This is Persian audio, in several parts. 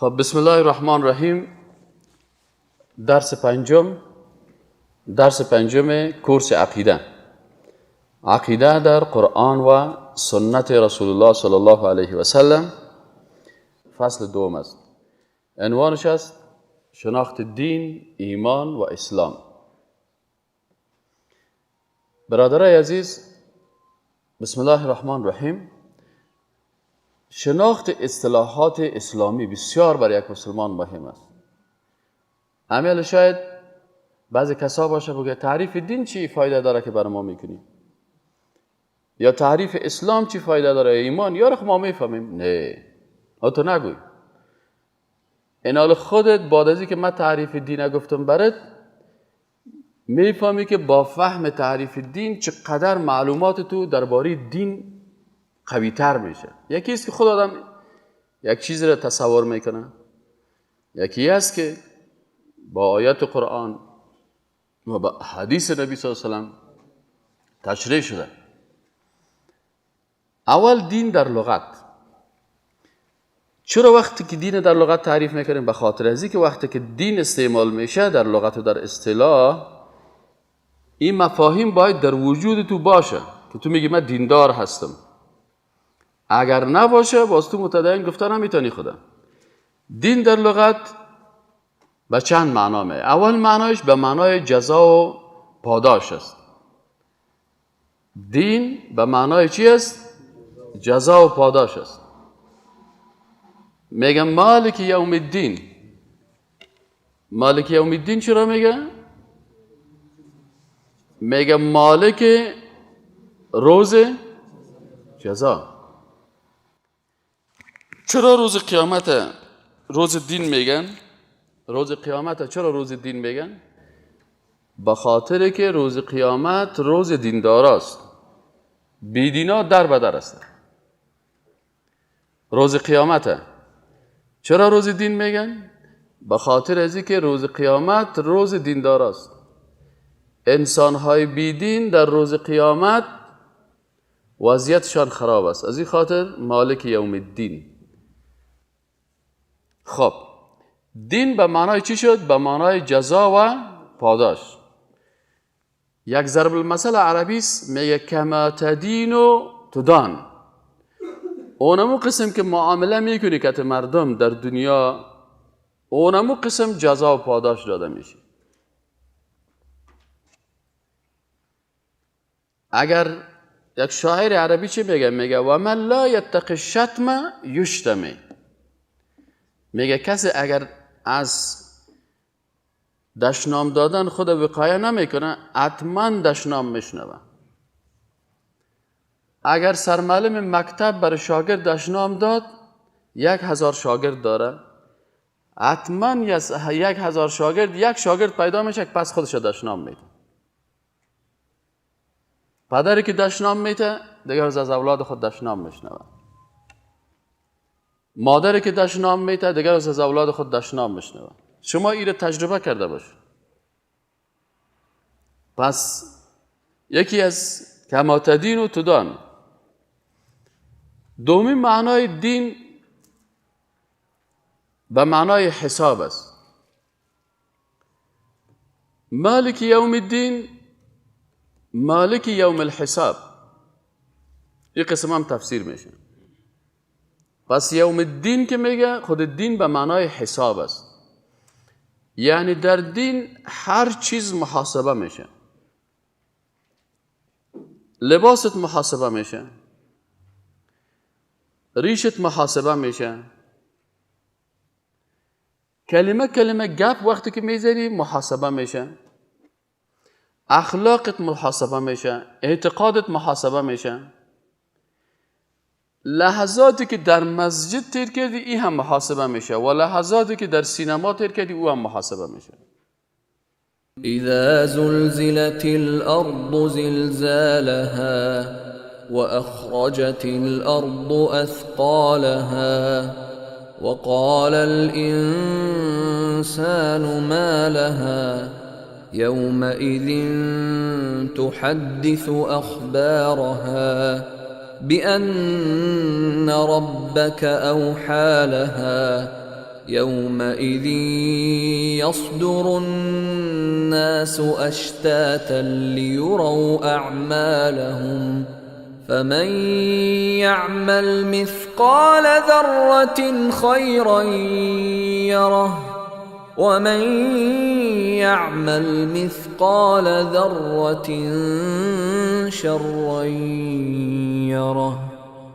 خب، بسم الله الرحمن الرحیم. درس پنجم، درس پنجم کورس عقیده، عقیده در قرآن و سنت رسول الله صلی الله علیه و سلم، فصل دوم است. عنوانش است شناخت دین، ایمان و اسلام. برادرای عزیز، بسم الله الرحمن الرحیم. شناخت اصطلاحات اسلامی بسیار برای یک مسلمان مهم است. امیال شاید بعضی کسا باشه بگه تعریف دین چی فایده داره که برای ما میکنی، یا تعریف اسلام چی فایده داره، ایمان یا ما میفهمیم. نه، تو نگوی. اینال خودت بعد از که من تعریف دین گفتم برات میفهمی که با فهم تعریف دین چقدر معلومات تو درباره دین قوی تر میشه. یکی است که خود آدم یک چیز را تصور میکنه، یکی است که با آیات قرآن و با حدیث نبی صلی الله علیه و سلم تشریح شده. اول دین در لغت. چرا وقتی که دین در لغت تعریف میکنیم؟ به خاطر از اینکه وقتی که دین استعمال میشه در لغت و در اصطلاح، این مفاهیم باید در وجود تو باشه که تو میگی من دیندار هستم. اگر نباشه باز تو متدین گفته نمیتونی. خدا دین در لغت به چند معنا میه. اول معنایش به معنای جزا و پاداش است. دین به معنای چی است؟ جزا و پاداش است. میگم مالک یوم الدین. مالک یوم الدین چرا میگه؟ میگه مالک روز جزا. چرا روز قیامت روز دین میگن؟ روز قیامت چرا روز دین میگن؟ به خاطر که روز قیامت روز دینداراست، بیدینا در بدر است. روز قیامت چرا روز دین میگن؟ به خاطر از اینکه روز قیامت روز دینداراست. انسانهای بیدین در روز قیامت وضعیتشان خراب است، از این خاطر مالک یوم الدین. خب دین به معنای چی شد؟ به معنای جزا و پاداش. یک ضرب المثل عربی است، میگه کما تدین و تدان. اونمو قسم که معامله میکنی که مردم در دنیا، اونمو قسم جزا و پاداش داده میشه. اگر یک شاعر عربی چی میگه؟ میگه و من لا یتق الشتم یشتم. میگه کسی اگر از دشنام دادن خود وقایه نمیکنه، حتما دشنام میشنوه. اگر سرمعلم مکتب برای شاگرد دشنام داد، 1000 شاگرد داره، حتما 1000 شاگرد یک شاگرد پیدا میشه که پس خودش دشنام میده. پدری که دشنام میده دیگر از اولاد خود دشنام میشنوه. مادری که دشنام میده دیگر از اولاد خود دشنام میشنوه. شما این را تجربه کرده باشید. پس یکی از کما تدین و تدان. دومی معنای دین به معنای حساب است. مالک یوم الدین، مالک یوم الحساب. این قسم هم تفسیر میشه. پس یوم الدین که میگه، خود دین به معنای حساب است. یعنی در دین هر چیز محاسبه میشه. لباست محاسبه میشه، ریشت محاسبه میشه، کلمه کلمه گپ وقتی که میذاری محاسبه میشه، اخلاقت محاسبه میشه، اعتقادت محاسبه میشه، لحظاتی که در مسجد تیر کردی ای هم محاسبه میشه و لحظاتی که در سینما تیر کردی او هم محاسبه میشه. اذا زلزلت الارض زلزالها واخرجت الارض اثقالها وقال الانسان ما لها يومئذ تحدث اخبارها بأن ربك أوحى لها. يومئذ يصدر الناس أشتاتا ليروا أعمالهم فمن يعمل مثقال ذرة خيرا يره ومن يعمل مثقال ذرة شرا يره.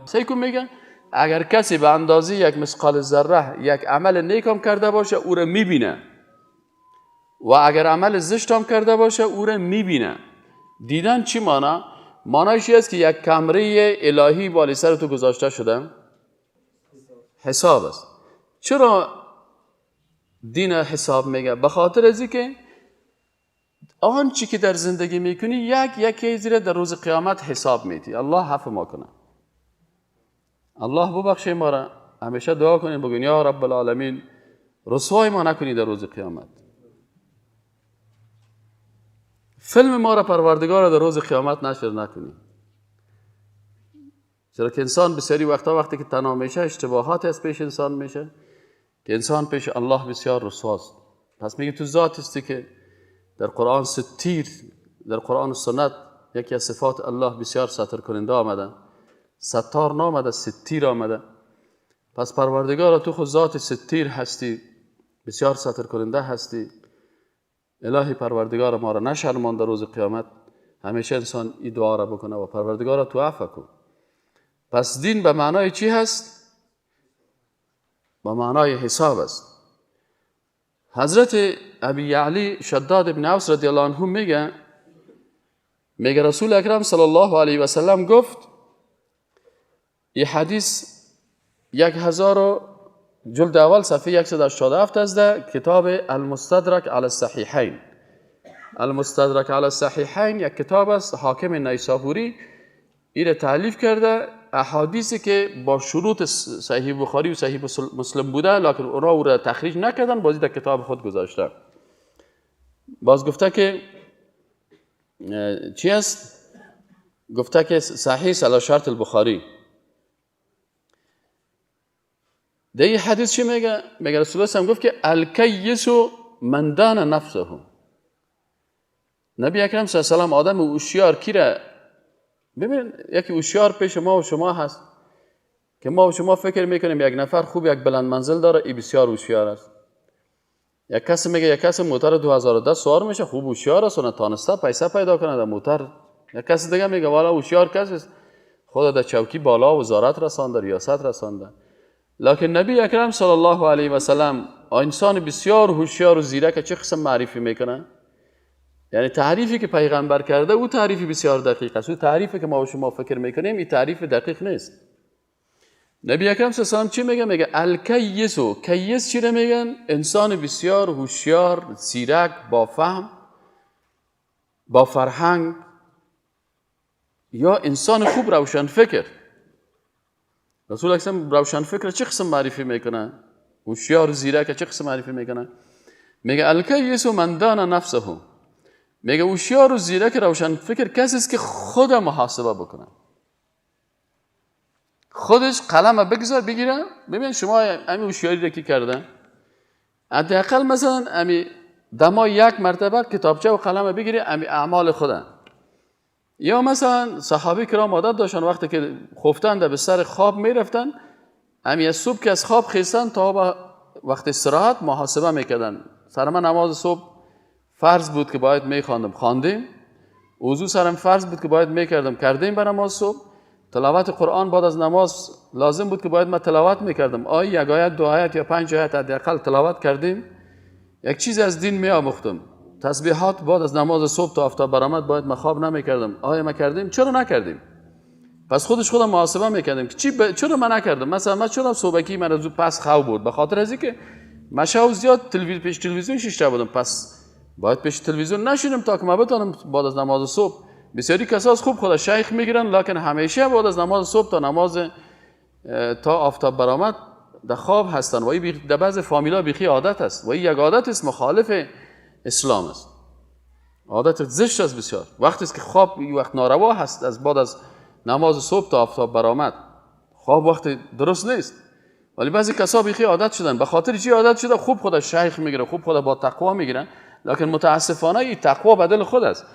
سیکون میگن اگر کسی به اندازه یک مثقال ذره یک عمل نیک هم کرده باشه او را میبینه و اگر عمل زشت هم کرده باشه او را میبینه. دیدن چی مانا؟ مانایش است که یک کمره الهی بالای سر تو گذاشته شده، حساب است. چرا دین حساب میگه؟ به خاطر از اینکه آنچه که در زندگی میکنی یک یکی زیر در روز قیامت حساب میدی. الله عفو ما کنه، الله ببخشه ما را. همیشه دعا کنیم بگوین یا رب العالمین رسوای ما نکنی در روز قیامت، فیلم ما را پروردگار در روز قیامت نشر نکنی. چرا که انسان بسیاری وقتا وقتی که تنها میشه اشتباهات از پیش انسان میشه که انسان پیش الله بسیار رسواست. پس میگه تو ذات هستی که در قرآن ستیر، در قرآن و سنت یکی از صفات الله بسیار ستر کننده آمده، ستار نامده، ستیر آمده. پس پروردگار تو خود ذات ستیر هستی، بسیار ستر کننده هستی. الهی پروردگار ما را نشرمان در روز قیامت. همیشه انسان این دعا را بکنه و پروردگار تو عفو کن. پس دین به معنای چی هست؟ به معنای حساب است. حضرت ابی علی شداد ابن اوس رضی الله عنه میگه رسول اکرم صلی الله علیه و سلم گفت، این حدیث 1000 جلد اول صفحه 187 است در کتاب المستدرک علی الصحیحین. المستدرک علی الصحیحین یک کتاب است حاکم نیسابوری این تألیف کرده، احادیثی که با شروط صحیح بخاری و صحیح مسلم بوده لکن اونا او را تخریج نکردن، بازی در کتاب خود گذاشته. باز گفته که چی است؟ گفته که صحیح علی شرط البخاری. در این حدیث چی میگه؟ میگه رسول الله هم گفت که الکیس من دان نفسه. نبی اکرم صلی الله علیه و سلم آدم هوشیار کی را ببین، یکی هوشیار پیش ما و شما هست که ما و شما فکر میکنیم یک نفر خوب یک بلند منزل داره، ای بسیار هوشیار است. یک کسی میگه یک کسی موتر 2010 سوار میشه، خوب هوشیار است و تانسته پیسه پیدا کنه در موتر. یک کسی دیگه میگه والا هوشیار کسی است، خدا در چوکی بالا وزارت رسانده، ریاست رسانده. لکن نبی اکرم صلی الله علیه و سلم انسان بسیار هوشیار و زیرک چه قسم معرفی میکنه؟ یعنی تعریفی که پیغمبر کرده او تعریفی بسیار دقیق است. او تعریفی که ما و شما فکر میکنیم این تعریف دقیق نیست. نبی اکرم صلی الله علیه و سلم چی میگه؟ میگه الکیسو. کیس چی رو میگن؟ انسان بسیار هوشیار، زیرک، با فهم، با فرهنگ، یا انسان خوب روشن فکر. رسول اکرم روشن فکر چه قسم معرفی میکنه؟ هوشیار زیرک چه قسم معرفی میکنه؟ میگه الکیس من دان نفسه. میگه هوشیار و زیرک روشن فکر کسی است که خود محاسبه بکنه، خودش قلم بگذار بگیره. ببین شما همین هوشیاری را که کردن، حداقل مثلا همین دما یک مرتبه کتابچه و قلم بگیره، همین اعمال خودن. یا مثلا صحابه کرام عادت داشتن وقتی که خفتن در بستر خواب میرفتن، همین از صبح که از خواب خیستن تا با وقت استراحت محاسبه میکردن. سر من نماز صبح فرض بود که باید میخواندم، خواندیم. وضو سرم فرض بود که باید میکردم، کردیم به نماز صبح. تلاوت قرآن بعد از نماز لازم بود که باید من تلاوت میکردم، آیه یک آیت، دو آیت یا 5 آیت حداقل تلاوت کردیم. یک چیز از دین میآموختم. تسبیحات بعد از نماز صبح تا آفتاب برآمد باید من خواب نمیکردم، آیا ما کردیم؟ چرا نکردیم؟ پس خودش خودم محاسبه میکردیم که چرا من نکردم. مثلا من چرا صبحکی من از پس خواب بود؟ به خاطر از اینکه من شب زیاد پیش تلویزیون شیشته بودم، پس باید پیش تلویزیون نشینم تا که من بتونم بعد از نماز صبح. بسیاری کساس خوب خدا شیخ میگیرن، لکن همیشه بعد از نماز صبح تا نماز تا آفتاب برآمد در خواب هستن و این در بعض فامیلا بیخی عادت است و این یک عادت است مخالف اسلام است، عادت زشت است بسیار. وقتی است که خواب وقت ناروا هست، از بعد از نماز صبح تا آفتاب برآمد خواب وقت درست نیست. ولی بعضی کسا بیخی عادت شدن. به خاطر چی عادت شده؟ خوب خود شیخ میگیره، خوب خود با تقوا میگیرن، لکن متاسفانه این تقوا بدل خود است،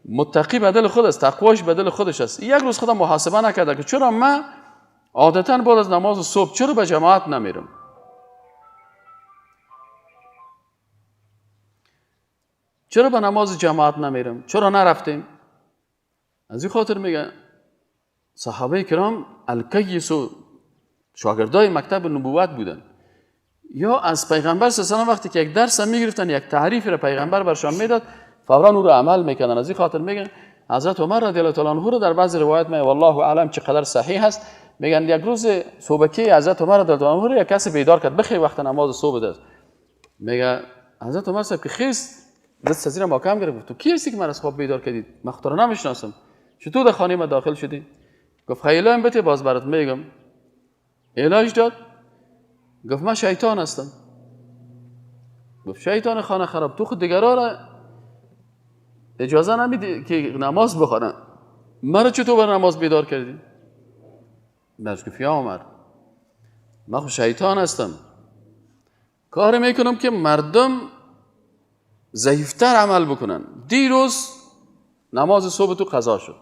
متقی بدل خود است، تقواش بدل خودش است. یک روز خودم محاسبه نکرده که چرا من عادتا بعد از نماز صبح چرا به جماعت نمیرم؟ چرا به نماز جماعت نمیرم؟ چرا نرفتیم؟ از این خاطر میگه صحابه کرام الکیس و شاگردای مکتب نبوت بودن، یا از پیغمبر صلی الله علیه و وقتی که یک درس میگرفتن، یک تعریف را پیغمبر برشان میداد، فورا او را عمل میکردن. از این خاطر میگن حضرت عمر رضی الله تعالی عنه رو در بعض روایت می والله اعلم چقدر صحیح هست، میگن یک روز صبحکی حضرت عمر رضی الله عنه رو یک کسی بیدار کرد، بخیر وقت نماز صبح ده. میگه حضرت عمر صاحب که خیست دست از زیر محکم گرفت، تو کی هستی که من از خواب بیدار کردید؟ من خود را نمیشناسم، چطور در خانه ما داخل شدی؟ گفت خیلی بته باز برات میگم. علاج داد، گفت من شیطان هستم. گفت شیطان خانه خراب، تو خود دیگرا را اجازه نمیدی که نماز بخوانن، مرا چطور بر نماز بیدار کردی؟ برش گفت یا عمر، من خود شیطان هستم، کار میکنم که مردم ضعیفتر عمل بکنن. دیروز نماز صبح تو قضا شد،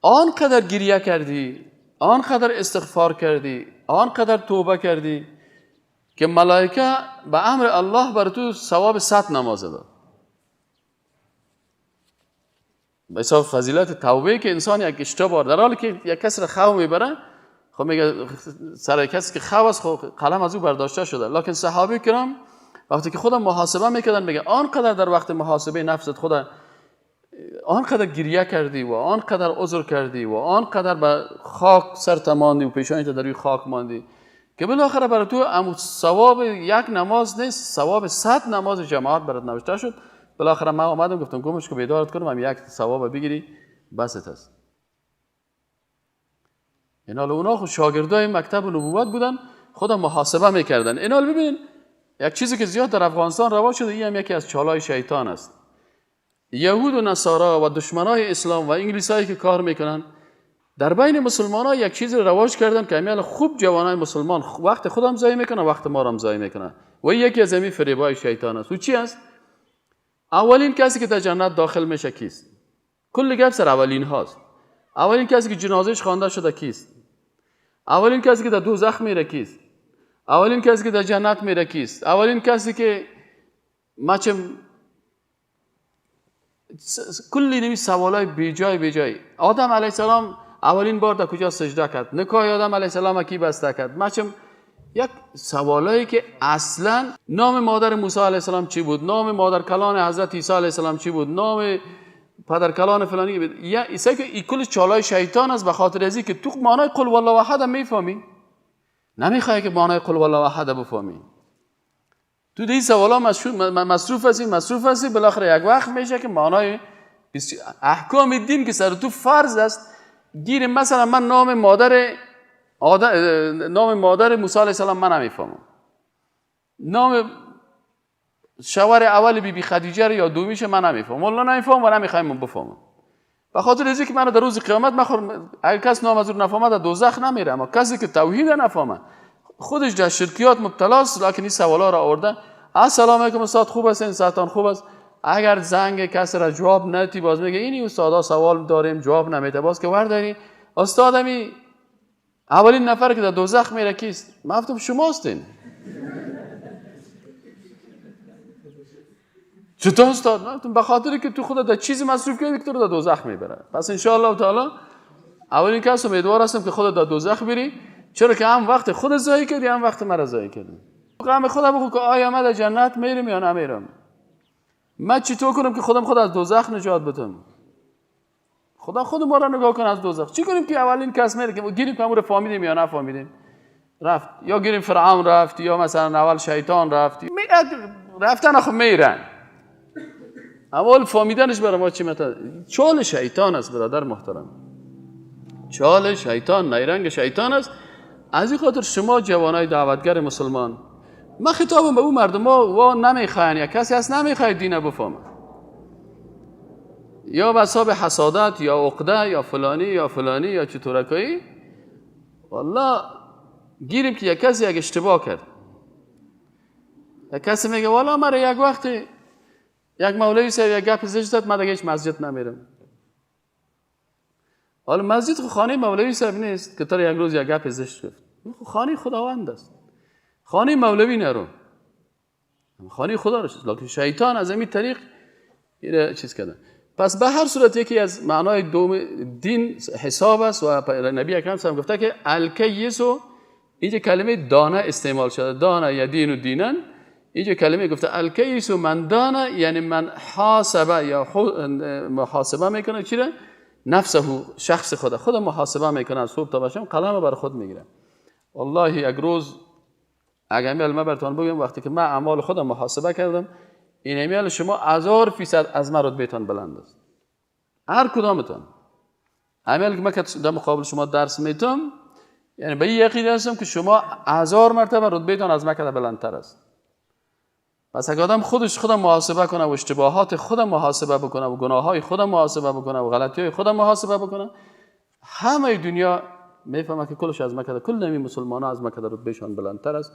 آنقدر گریه کردی، آنقدر استغفار کردی، آنقدر توبه کردی که ملائکه به امر الله بر تو ثواب 100 نماز داد. به حساب فضیلت توبه که انسان یک اشتباه در حالی که یک کس را خو میبره، خب میگه سر کسی که خو است خب قلم از او برداشته شده. لکن صحابه کرام وقتی که خودم محاسبه میکردن، میگه آنقدر در وقت محاسبه نفست خود آنقدر گریه کردی و آنقدر عذر کردی و آنقدر به خاک سر ماندی و پیشانیت در روی خاک ماندی که بالاخره برای تو ثواب یک نماز نیست، ثواب 100 نماز جماعت برات نوشته شد. بالاخره من آمدم گفتم گمش که بیدارت کنم، هم یک ثواب بگیری بست است. اینا اونا خود شاگردای مکتب نبوت بودن، خودم محاسبه میکردن. اینا ببینین یک چیزی که زیاد در افغانستان رواج شده، این هم یکی از چالای شیطان است. یهود و نصارا و دشمنای اسلام و انگلیسایی که کار میکنن در بین مسلمان‌ها یک چیز رواج کردن که امیال خوب جوانای مسلمان وقت خودم ضایع میکنن، وقت ما رو هم ضایع میکنن و یکی از همین فریبای شیطان است. و چی است؟ اولین کسی که در جنت داخل میشه کیست؟ کل گپ سر اولین هاست. اولین کسی که جنازهش خوانده شده کیست؟ اولین کسی که در دوزخ میره کیست؟ اولین کسی که در جنت میره کیست؟ اولین کسی که مچم کلی نمی سوالای بیجای بیجای. آدم علیه السلام اولین بار در کجا سجده کرد؟ نکاح آدم علیه السلام کی بسته کرد؟ مچم یک سوالایی که اصلا نام مادر موسی علیه السلام چی بود؟ نام مادر کلان حضرت عیسی علیه السلام چی بود؟ نام پدر کلان فلانی بود؟ یا ایسا که ای کل چالای شیطان است. به خاطر ازی که تو معنای قل والله احد میفهمی، نمیخوای که معنای قل والله احد بفهمی، تو دی سوالا مصروف هستی مصروف هستی، بالاخره یک وقت میشه که معنای احکام دین که سر تو فرض است گیر. مثلا من نام مادر نام مادر موسی علیه السلام من نمیفهمم، نام شوهر اول بی بی خدیجه رو یا دومیش من نمیفهمم، والله نمیفهمم و نمیخوایم بفهمم. به خاطر از اینکه من در روز قیامت من اگر کس نام از او نفهمه در دوزخ نمیره، اما کسی که توحید نفهمه خودش در شرکیات مبتلا است، لکن این سوالا را آورده. السلام علیکم استاد، خوب هستین؟ صحتان خوب است؟ اگر زنگ کسی را جواب ندی باز میگه اینی استادا سوال داریم جواب نمیده، باز که ورداری استادمی اولین نفر که در دوزخ میره کیست؟ من گفتم شما هستین. چطور استاد؟ من گفتم به خاطر که تو خود در چیزی مصروف کردی که تو رو در دوزخ میبره. پس ان شاء الله تعالی اولین کس امیدوار هستم که خود در دوزخ بری، چرا که هم وقت خود ضایع کردی هم وقت مرا ضایع کردی. غم خدا بخو که آیا من در جنت میرم یا نمیرم؟ من چطور کنم که خودم خود از دوزخ نجات بدم؟ خدا خود ما را نگاه کنه از دوزخ. چی کنیم که اولین کس میره که گیریم که امور فهمیدیم یا نفهمیدیم رفت، یا گیریم فرعون رفت، یا مثلا اول شیطان رفت، رفتن خب میرن. اول فهمیدنش برای ما چی مطلب؟ چال شیطان است برادر محترم، چال شیطان، نیرنگ شیطان است. از این خاطر شما جوانای دعوتگر مسلمان، من خطابم به اون مردم ها و نمیخواین، یا کسی هست نمیخواد دین بفهمه، یا به حساب حسادت یا عقده یا فلانی یا فلانی یا چطورکایی، والله گیریم که یک کسی یک اشتباه کرد، یک کسی میگه والا مرا یک وقتی یک مولوی صاحب یک گپ زشت زد، من دیگه هیچ مسجد نمیرم. حالا مسجد خانه مولوی صاحب نیست که تو یک روز یک گپ زشت گفت، خانه خداوند است، خانه مولوی نرو، خانه خدا رو. لکن شیطان از این طریق این چیز کرده. پس به هر صورت یکی از معنای دوم دین حساب است و نبی اکرم صلی گفته که الکیس، اینجا کلمه دانه استعمال شده، دانه یا دین و دینن، اینجا کلمه گفته الکیس من دانه، یعنی من حاسبه یا محاسبه میکنه چی را؟ نفسه، شخص خود، خود محاسبه میکنه از صبح تا به شب، قلم بر خود میگیره. والله یک روز اگر امیال من براتون بگم، وقتی که من اعمال خودم محاسبه کردم، این امیال شما 1000% از من رتبه‌تان بلند است. هر کدامتان امیال که من در مقابل شما درس میتم، یعنی به این یقین هستم که شما 1000 مرتبه رتبه‌تان از من کده بلندتر است. پس اگه آدم خودش خودم محاسبه کنه و اشتباهات خودم محاسبه بکنه و گناه‌های خودم محاسبه بکنه و غلطی‌های خودم محاسبه بکنه، همه دنیا میفهمه که کلش از من کده، کل نمی مسلمان‌ها از من کده رتبه‌شان بلندتر است.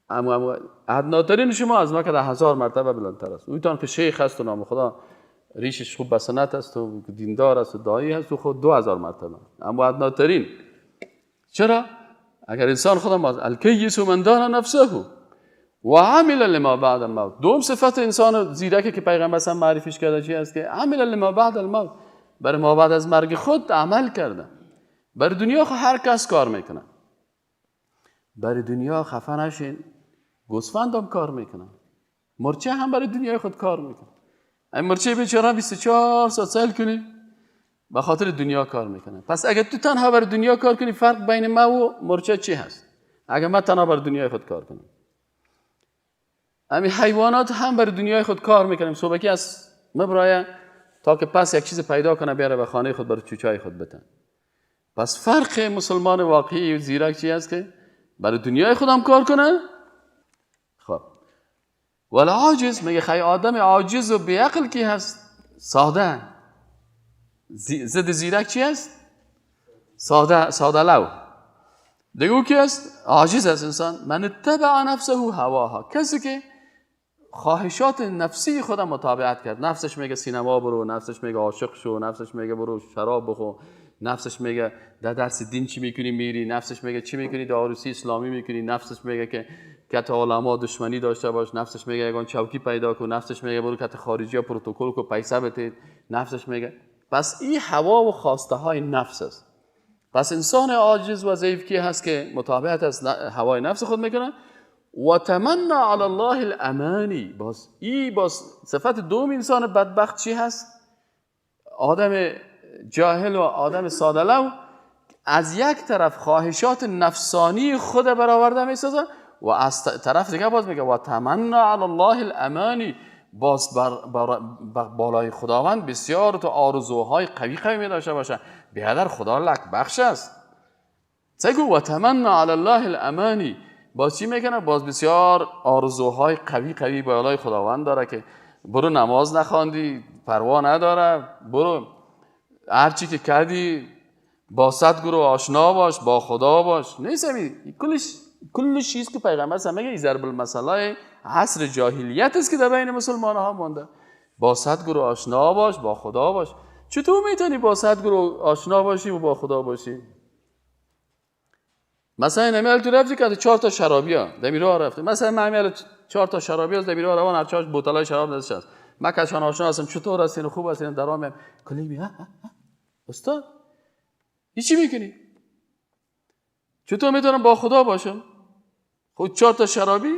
اما ادناترین شما از ما که 1000 مرتبه بلندتر است. اون که شیخ است و نام خدا ریشش خوب بسنت است و دیندار است و دایی است و خود 2000 مرتبه. اما ادناترین چرا؟ اگر انسان خودم از الکیس من دان نفسه و عمل لما بعد الموت. دوم صفت انسان زیرکی که پیغمبر صلی معرفیش کرده چی است؟ که عمل لما بعد الموت، بر ما بعد از مرگ خود عمل کرده. بر دنیا خو هر کس کار میکنه، بر دنیا خفه نشین، گوسفند هم کار میکنه، مرچه هم برای دنیای خود کار میکنه. این مرچه بیچاره 24 ساعت سیل کنی به خاطر دنیا کار میکنه. پس اگر تو تنها برای دنیا کار کنی، فرق بین ما و مرچه چی هست؟ اگر من تنها برای دنیای خود کار کنم، همین حیوانات هم برای دنیای خود کار میکنیم، صبحکی از مبرایه تا که پس یک چیز پیدا کنه بیاره به خانه خود برای چوچای خود بتن. پس فرق مسلمان واقعی و زیرک چی هست؟ که برای دنیای خودم کار کنه. خب ولی عاجز میگه خیلی آدم عاجز و بیعقل کی هست؟ ساده. ضد زیرک چی هست؟ ساده، ساده لو. دیگه او کی هست؟ عاجز است انسان. من اتبع نفسه هواها، کسی که خواهشات نفسی خودم متابعت کرد. نفسش میگه سینما برو، نفسش میگه عاشق شو، نفسش میگه برو شراب بخور، نفسش میگه در درس دین چی میکنی میری، نفسش میگه چی میکنی در عروسی اسلامی میکنی، نفسش میگه که کت علما دشمنی داشته باش، نفسش میگه یگان چوکی پیدا کن، نفسش میگه برو کت خارجی ها پروتکل کو پیسه بده، نفسش میگه. پس این هوا و خواسته های نفس است. پس انسان عاجز و ضعیف کی هست که متابعت از هوای نفس خود میکنه. و تمنا علی الله الامانی. باز ای باز صفت دوم انسان بدبخت چی هست؟ آدم جاهل و آدم ساده لو از یک طرف خواهشات نفسانی خود برآورده میسازه و از طرف دیگه باز میگه و تمنا علی الله الامانی، باز بر بالای خداوند بسیار تو آرزوهای قوی قوی می داشته باشه، بیادر خدا لک بخش است. سگو و تمنا علی الله الامانی، باز چی میکنه؟ باز بسیار آرزوهای قوی قوی بالای خداوند داره که برو نماز نخواندی پروا نداره، برو هر چی که کردی با 100 گروه آشنا باش، با خدا باش. نیست همین کل چیز که پیغمبر صلی میگه ضرب المثل عصر جاهلیت است که در بین مسلمان ها مانده. با 100 گروه آشنا باش، با خدا باش. چطور میتونی با 100 گروه آشنا باشی و با خدا باشی؟ مثلا این امیال تو رفتی که 4 تا شرابی ها دمی راه رفته، مثلا من امیال 4 تا شرابی ها دمی راه روان، هر 4 بوتلای شراب دستش هست، من کشان آشنا هستم، چطور هستین، خوب هستین، درام کلی می استاد هیچی میکنی؟ چطور میتونم با خدا باشم؟ خود 4 تا شرابی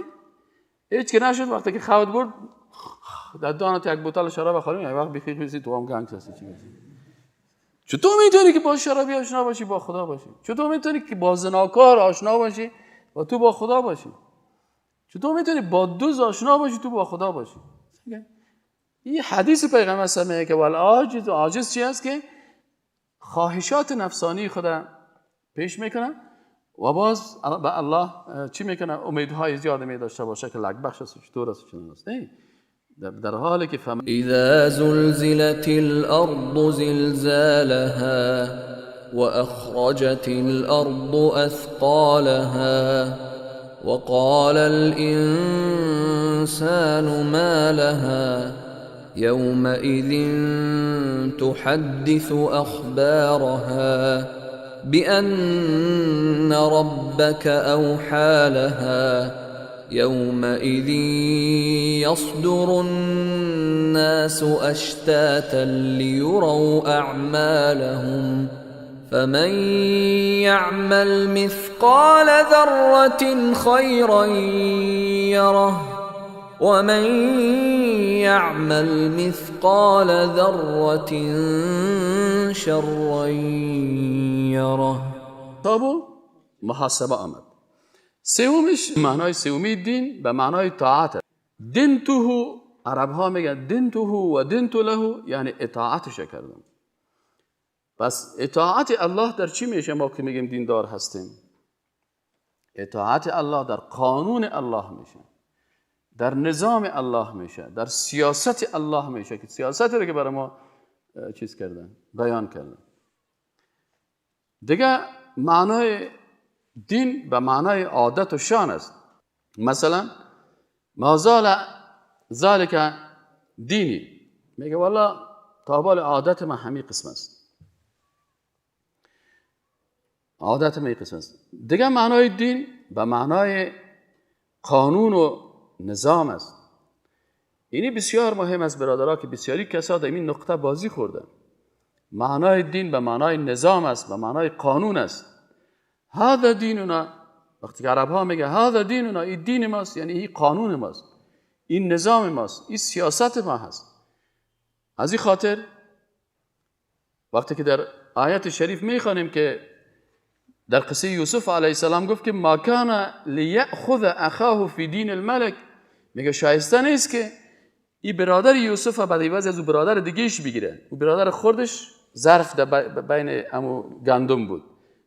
هیچ که نشد، وقتی که خود برد در دانت یک بوتل شراب خالی، یک وقت بیخی میسی تو هم گنگ هستی. چی میسی؟ چطور میتونی که با شرابی آشنا باشی با خدا باشی؟ چطور میتونی که با زناکار آشنا باشی و تو با خدا باشی؟ چطور میتونی با دوز آشنا باشی تو با خدا باشی؟ این حدیث پیغمبر صلی الله علیه و آله که والعاجز، عاجز چی است؟ که خواهشات نفسانی خدا پیش میکنه و باز به الله چی میکنه؟ امیدهای زیاد می داشته باشه که لک بخش است، چطور است، چنان است. نه، در حالی که اذا زلزلت الارض زلزالها وأخرجت الأرض أثقالها وقال الإنسان ما لها يومئذ تحدث أخبارها بأن ربك أوحى لها يومئذ يصدر الناس أشتاتا ليروا أعمالهم فمن يعمل مثقال ذرة خيرا يره ومن يعمل مثقال ذرة شرا يره. تابو محاسبه آمد. سومش معنای سومی دین به معنای طاعت. دینته، عرب ها میگن دینته و دینت له، یعنی اطاعتش کردم. پس اطاعت الله در چی میشه؟ ما که میگیم دیندار هستیم، اطاعت الله در قانون الله میشه، در نظام الله میشه، در سیاست الله میشه که سیاست رو که برای ما چیز کردن، بیان کردن. دیگه معنای دین به معنای عادت و شان است. مثلا ما زال ذالک دینی، میگه والا تا بال عادت ما همین قسم است، عادت ما این قسم است. دیگه معنای دین به معنای قانون و نظام است. اینی بسیار مهم است برادرها که بسیاری کسا در این نقطه بازی خوردن. معنای دین به معنای نظام است، به معنای قانون است. هذا دیننا، وقتی که عرب ها میگه هذا دیننا، این دین ماست، یعنی این قانون ماست، این نظام ماست، این سیاست ما هست. از این خاطر وقتی که در آیت شریف میخوانیم که در قصه یوسف علیه السلام گفت که ما کان لیأخذ اخاه فی دین الملک، میگه شایسته نیست که این برادر یوسف بعد عوض از او برادر دیگهش بگیره. او برادر خردش ظرف در بین امو گندم بود.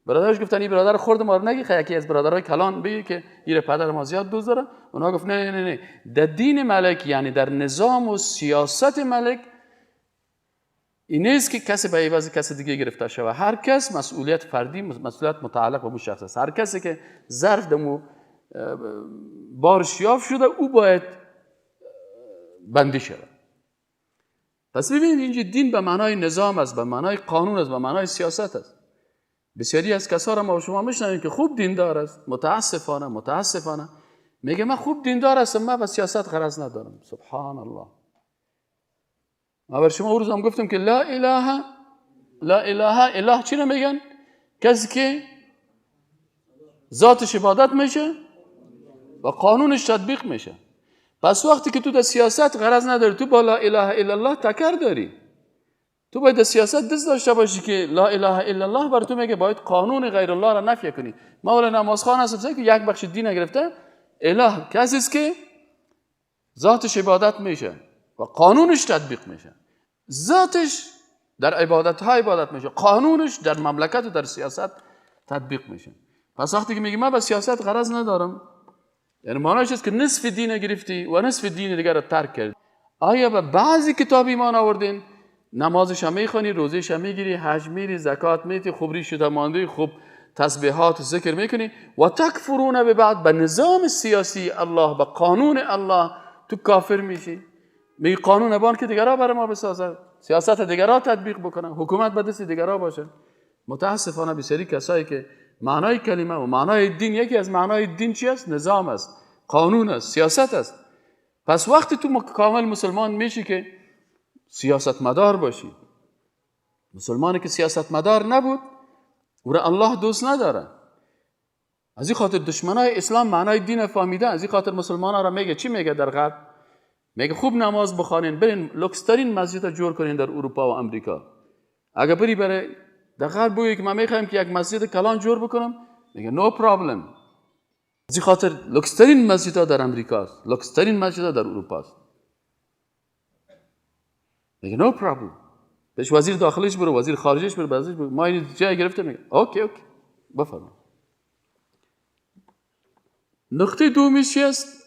برادرش گفتن این برادر خرد ما رو نگی، خیلی یکی از برادرای کلان بگی که این پدر ما زیاد دوست داره. اونها گفت نه نه نه، در دین ملک یعنی در نظام و سیاست ملک این نیست که کسی به عوض کسی دیگه گرفته شود. هر کس مسئولیت فردی، مسئولیت متعلق به اون شخص است. هر کسی که ظرف دمو بارش یافت شده او باید بندی شود. پس ببینید اینجا دین به معنای نظام است، به معنای قانون است، به معنای سیاست است. بسیاری از کسا را ما شما میشنویم که خوب دیندار است، متاسفانه میگه من خوب دیندار هستم، من به سیاست غرض ندارم. سبحان الله. ما بر شما اون روز هم گفتم که لا اله لا اله اله چی رو میگن؟ کسی که ذاتش عبادت میشه و قانونش تطبیق میشه. پس وقتی که تو در سیاست غرض نداری، تو با لا اله الا الله تکر داری. تو باید در سیاست دست داشته باشی که لا اله الا الله بر تو میگه باید قانون غیر الله را نفی کنی. ما ولی نمازخوان هستم که یک بخش دین گرفته، اله کسی است که ذاتش عبادت میشه و قانونش تطبیق میشه. ذاتش در عبادت ها عبادت میشه، قانونش در مملکت و در سیاست تطبیق میشه. پس وقتی که میگه من به سیاست غرض ندارم، یعنی معنیش است که نصف دین گرفتی و نصف دین دیگر را ترک کردی. آیا به بعضی کتاب ایمان آوردین؟ نمازش هم میخوانی، روزش هم میگیری، حج میری، زکات میدی، خوب ریش شده مانده، خوب تسبیحات و ذکر میکنی، و تکفرون به بعد، به نظام سیاسی الله، به قانون الله تو کافر میشی. میگی قانون بان که دیگرا برای ما بسازد، سیاست دیگرا تطبیق بکنه، حکومت به دست دیگرا باشه. متاسفانه بسیاری کسایی که معنای کلمه و معنای دین، یکی از معنای دین چی است؟ نظام است، قانون است، سیاست است. پس وقتی تو کامل مسلمان میشی که سیاست مدار باشی. مسلمانی که سیاست مدار نبود او را الله دوست نداره. از این خاطر دشمنای اسلام معنای دین فهمیده. از این خاطر مسلمان ها را میگه چی میگه در غرب؟ میگه خوب نماز بخوانین، برین لوکسترین مسجد جور کنین در اروپا و امریکا. اگه بری برای در غرب بگی که من میخوایم که یک مسجد کلان جور بکنم، میگه no problem. از این خاطر لوکسترین مسجد ها در امریکا است، لوکسترین مسجد ها در اروپا است. میگه no problem. بهش وزیر داخلیش برو، وزیر خارجیش برو، بعضیش برو، ما این جای گرفته. میگه okay okay بفرما. نقطه دومیش چی است؟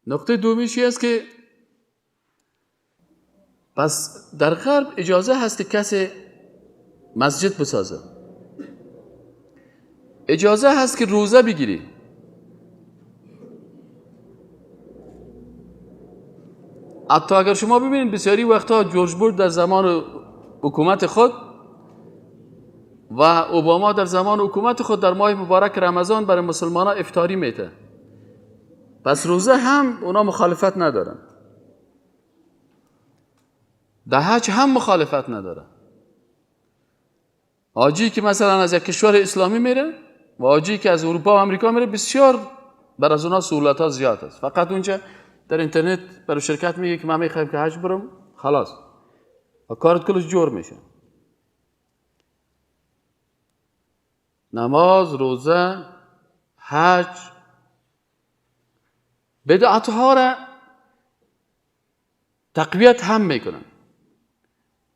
نقطه دومیش چی است که پس در غرب اجازه هست که کسی مسجد بسازه. اجازه هست که روزه بگیری. حتی اگر شما ببینید بسیاری وقتها جورج بوش در زمان حکومت خود و اوباما در زمان حکومت خود در ماه مبارک رمضان برای مسلمان ها افطاری میده. پس روزه هم اونا مخالفت ندارن، در حج هم مخالفت ندارن. حاجی که مثلا از یک کشور اسلامی میره و حاجی که از اروپا و امریکا میره، بسیار بر از اونا سهولت ها زیاد است. فقط اونجا در اینترنت برای شرکت میگه که من میخوایم که حج برم، خلاص و کارت کلش جور میشه. نماز، روزه، حج، بدعت ها را تقویت هم میکنن.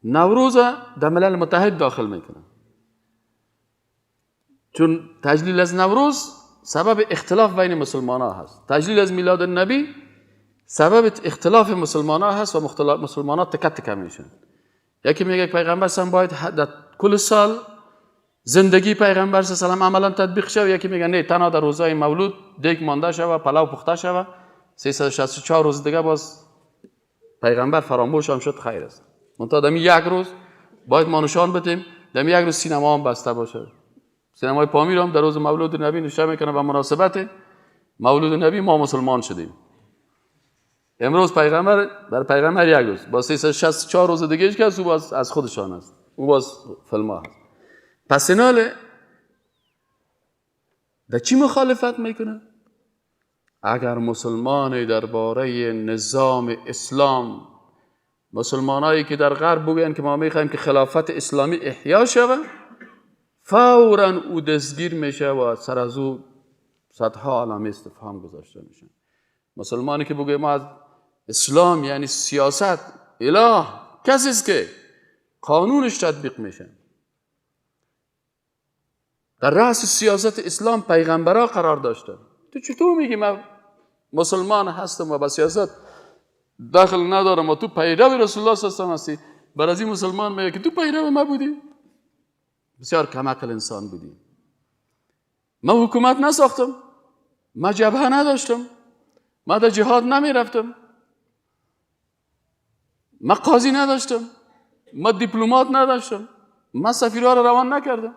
نوروز در ملل متحد داخل میکنن، چون تجلیل از نوروز سبب اختلاف بین مسلمان ها هست. تجلیل از میلاد النبی سبب اختلاف مسلمان ها هست و مسلمان ها تکه تکه میشن. یکی میگه پیغمبر سم باید در کل سال زندگی پیغمبر صلی الله علیه و عملا تطبیق شود، یکی میگه نه، تنها در روزهای مولود دیگ مانده شوه، پلاو پخته شوه، 364 روز دیگه باز پیغمبر فراموش هم شد، خیر است. منتها دمی یک روز باید ما نشان بدیم، دمی یک روز سینما هم بسته باشه. سینمای پامیر هم در روز مولود نبی نشان میکنه به مناسبت مولود نبی ما مسلمان شدیم. امروز پیغمبر بر پیغمبر یک روز با 364 روز دیگه هیچ کس او باز از خودشان است، او باز فیلم هست. پس ایناله در چی مخالفت میکنه؟ اگر مسلمانی درباره نظام اسلام، مسلمانایی که در غرب بگوین که ما میخوایم که خلافت اسلامی احیا شود، فوراً او دستگیر میشه و سر از او صدها علامه استفهام گذاشته میشه. مسلمانی که بگوی ما از اسلام یعنی سیاست، اله کسی است که قانونش تطبیق میشه، در رأس سیاست اسلام پیغمبرا قرار داشته، تو چطور میگی من مسلمان هستم و با سیاست داخل ندارم و تو پیرو رسول الله صلی الله علیه و هستی؟ بر از این مسلمان میگه که تو پیرو ما بودی، بسیار کم عقل انسان بودی. من حکومت نساختم، من جبهه نداشتم، من در جهاد نمیرفتم، من قاضی نداشتم، من دیپلمات نداشتم، من سفیرها را روان نکردم.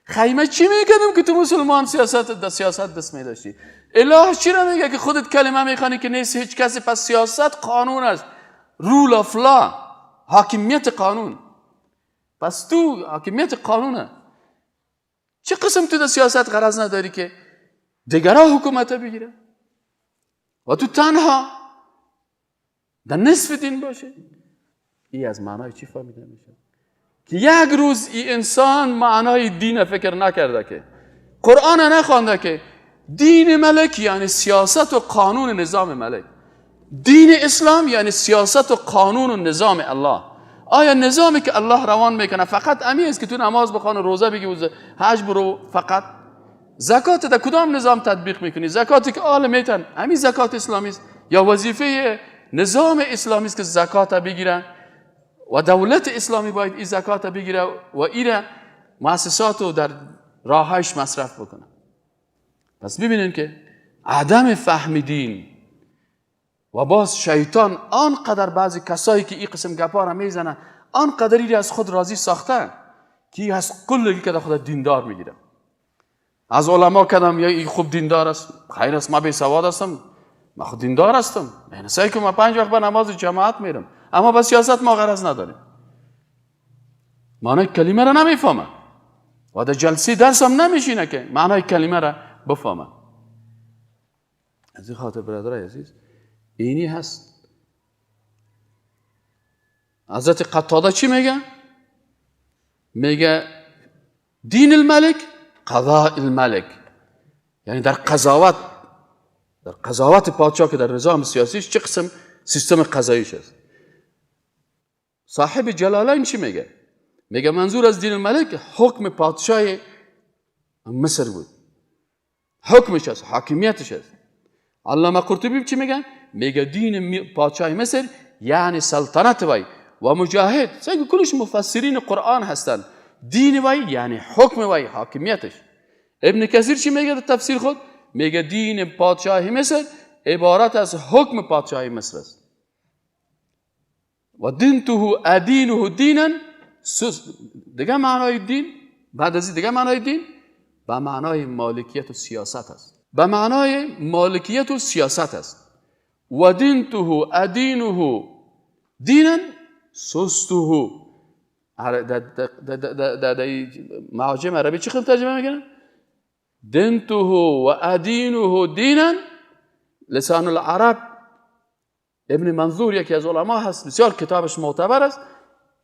خیمه چی میکردم که تو مسلمان سیاست در سیاست دست میداشتی؟ اله چی را میگه که خودت کلمه میخوانی که نیست هیچ کسی؟ پس سیاست قانون است، rule of law، حاکمیت قانون. پس تو حاکمیت قانونه، چه قسم تو در سیاست غرض نداری که دیگرها حکومت بگیره و تو تنها در نصف دین باشه؟ ای از معنای چی فهمیده میشه؟ که یک روز ای انسان معنای دین فکر نکرده، که قرآن نخوانده، که دین ملک یعنی سیاست و قانون نظام ملک، دین اسلام یعنی سیاست و قانون و نظام الله. آیا نظامی که الله روان میکنه فقط امی است که تو نماز بخوان و روزه بگی و حج برو؟ فقط زکات در کدام نظام تطبیق میکنی؟ زکاتی که آل میتن امی زکات اسلامی است یا وظیفه نظام اسلامی است که زکات بگیرن و دولت اسلامی باید این زکات بگیره و ایره مؤسسات رو در راهش مصرف بکنه؟ پس ببینیم که عدم فهم دین و باز شیطان آنقدر بعضی کسایی که این قسم گپا را میزنه آنقدری از خود راضی ساخته که از کلی که خود دیندار میگیره. از علما کدام یا این خوب دیندار است، خیر است، ما بی سواد هستم، من خود دیندار هستم، من سعی کنم 5 وقت به نماز جماعت میرم، اما با سیاست ما غرض نداریم. معنای کلمه را نمیفهمه و در جلسه درس هم نمیشینه که معنای کلمه را بفهمه. از این خاطر برادرای عزیز اینی هست. حضرت قتاده چی میگه؟ میگه دین الملک قضاء الملک، یعنی در قضاوت، در قضاوت پادشاه که در نظام سیاسیش چه قسم سیستم قضاییش است. صاحب جلالین چی میگه؟ میگه منظور از دین الملک حکم پادشاه مصر بود، حکمش است، حاکمیتش است. علامه قرطبی چی میگه؟ میگه دین پادشاه مصر یعنی سلطنت وی و مجاهد. سعی کلش مفسرین قرآن هستند دین وی یعنی حکم وی، حاکمیتش. ابن کثیر چی میگه در تفسیر خود؟ میگه دین پادشاهی مصر عبارت از حکم پادشاهی مصر است. و دینته ادینه دینا، دیگه معنای دین بعد از دیگه معنای دین به معنای مالکیت و سیاست است، به معنای مالکیت و سیاست است. و دینته ادینه دینا سسته. در معاجم عربی چی خیلی ترجمه میکنن؟ دینته و ادینه دینا. لسان العرب ابن منظور یکی از علما هست، بسیار کتابش معتبر است.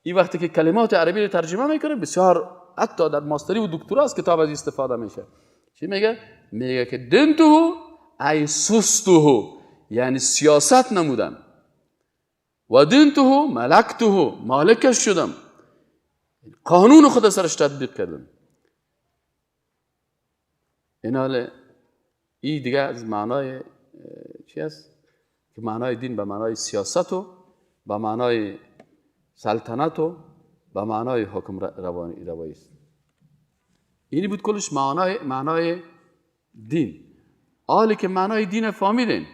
این وقتی که کلمات عربی رو ترجمه میکنه بسیار حتی در ماستری و دکترا از کتاب از استفاده میشه. چی میگه؟ میگه که دینته ای سسته، یعنی سیاست نمودم. و دینته ملکته، مالکش شدم، قانون خود سرش تطبیق کردم. این حال این دیگه از معنای چی است؟ که معنای دین به معنای سیاست و به معنای سلطنت و به معنای حکم روایی است. اینی بود کلش معنای دین. حالی که معنای دین فهمیدین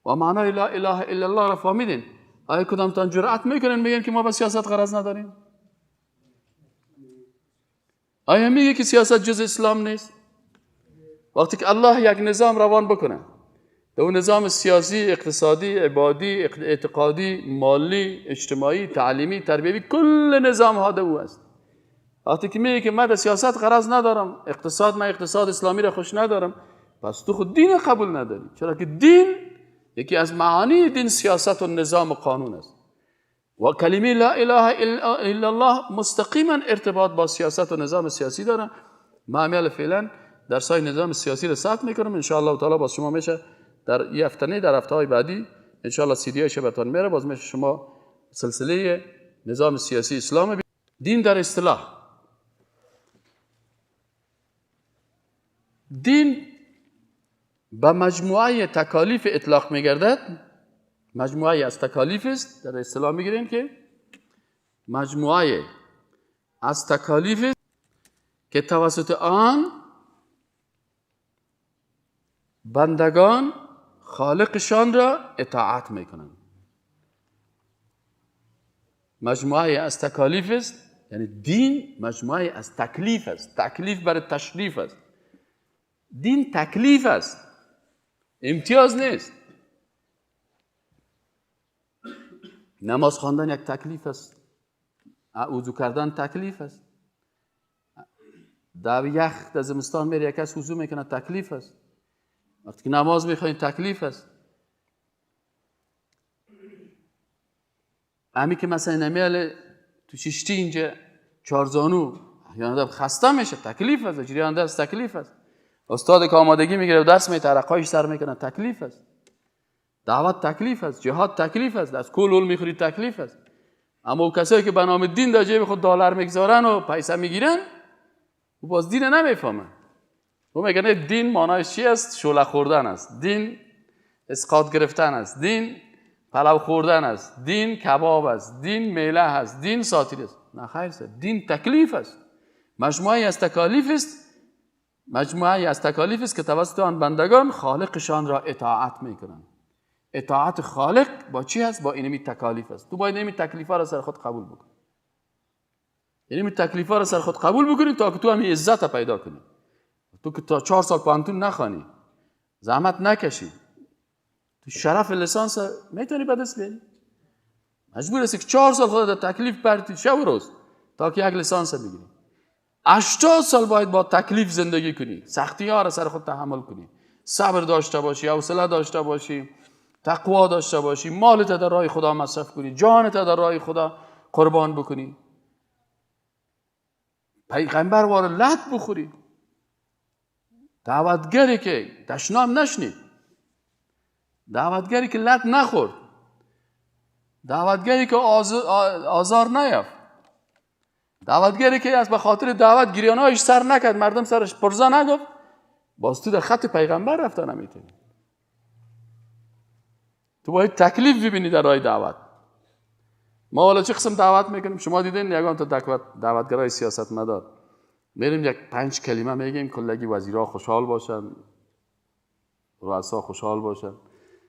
و معنای لا اله الا الله را فهمیدین، آیا کدامتان جرأت میکنن میگن که ما به سیاست غرض نداریم؟ آیا میگه که سیاست جز اسلام نیست؟ وقتی که الله یک نظام روان بکنه، در نظام سیاسی، اقتصادی، عبادی، اعتقادی، مالی، اجتماعی، تعلیمی، تربیوی، کل نظام ها ده او است. وقتی که میگه که من در سیاست غرض ندارم، اقتصاد من اقتصاد اسلامی را خوش ندارم، پس تو خود دین قبول نداری. چرا که دین یکی از معانی دین سیاست و نظام و قانون است. و کلمه لا اله الا الله مستقیما ارتباط با سیاست و نظام سیاسی داره. ما عمل فعلا درسای نظام سیاسی را ثبت میکنم، ان شاء الله تعالی باز شما میشه در یه هفته نه، در هفته های بعدی ان شاء الله سی دی های براتون میره، باز میشه شما سلسله نظام سیاسی اسلام. دین در اصطلاح، دین به مجموعه تکالیف اطلاق میگردد، مجموعه از تکالیف است. در اصطلاح میگیریم که مجموعه از تکالیف است که توسط آن بندگان خالقشان را اطاعت میکنند. مجموعه از تکالیف است، یعنی دین مجموعه از تکلیف است. تکلیف برای تشریف است. دین تکلیف است، امتیاز نیست. نماز خواندن یک تکلیف است، وضو کردن تکلیف است، در یخ در زمستان میره یک کس وضو میکنه تکلیف است، وقتی که نماز میخوانی تکلیف است. همی که مثلا نمیاله تو چشتی اینجا چارزانو یعنی خسته میشه تکلیف است، جریان درس تکلیف است. استاد که آمادگی میگیره و درس میته عرقایش سر میکنه تکلیف است. دعوت تکلیف است، جهاد تکلیف است، از کل میخوری تکلیف است. اما کسایی که به نام دین در جیب خود دلار میگذارن و پیسه میگیرن و باز دین نمیفهمن. او میگن دین معنایش چی است؟ شعله خوردن است، دین اسقاط گرفتن است، دین پلو خوردن است، دین کباب است، دین میله است، دین ساتیر است. نه خیر است، دین تکلیف است، مجموعه از تکالیف است، مجموعه از تکالیف است که توسط آن بندگان خالقشان را اطاعت میکنند. اطاعت خالق با چی هست؟ با اینمی تکالیف است. تو باید اینمی تکلیف‌ها را سر خود قبول بکنی. اینمی تکلیف‌ها را سر خود قبول بکنی تا که تو همین عزت پیدا کنی. تو که تا 4 سال پانتون نخوانی، زحمت نکشی، تو شرف لسانس میتونی به دست بیاری؟ مجبور هستی که 4 سال خود در تکلیف پرتی شب و روز تا که یک لسانس بگیری. 80 سال باید با تکلیف زندگی کنی، سختی ها را سر خود تحمل کنی، صبر داشته باشی، حوصله داشته باشی، تقوا داشته باشی، مالت در راه خدا مصرف کنی، جانت در راه خدا قربان بکنی، پیغمبر وار لط بخوری، دعوتگری که دشنام نشنید، دعوتگری که لط نخورد، دعوتگری که آزار نیافت، دعوتگری که از به خاطر دعوت گریانهایش سر نکرد، مردم سرش پرزه نگفت، باز تو در خط پیغمبر رفته نمیتونی. تو باید تکلیف ببینی در راه دعوت. ما حالا چه قسم دعوت میکنیم؟ شما دیدین یگان تا دعوتگرای سیاست مدار میریم یک 5 کلمه میگیم، کلگی وزیرا خوشحال باشن، رؤسا خوشحال باشن،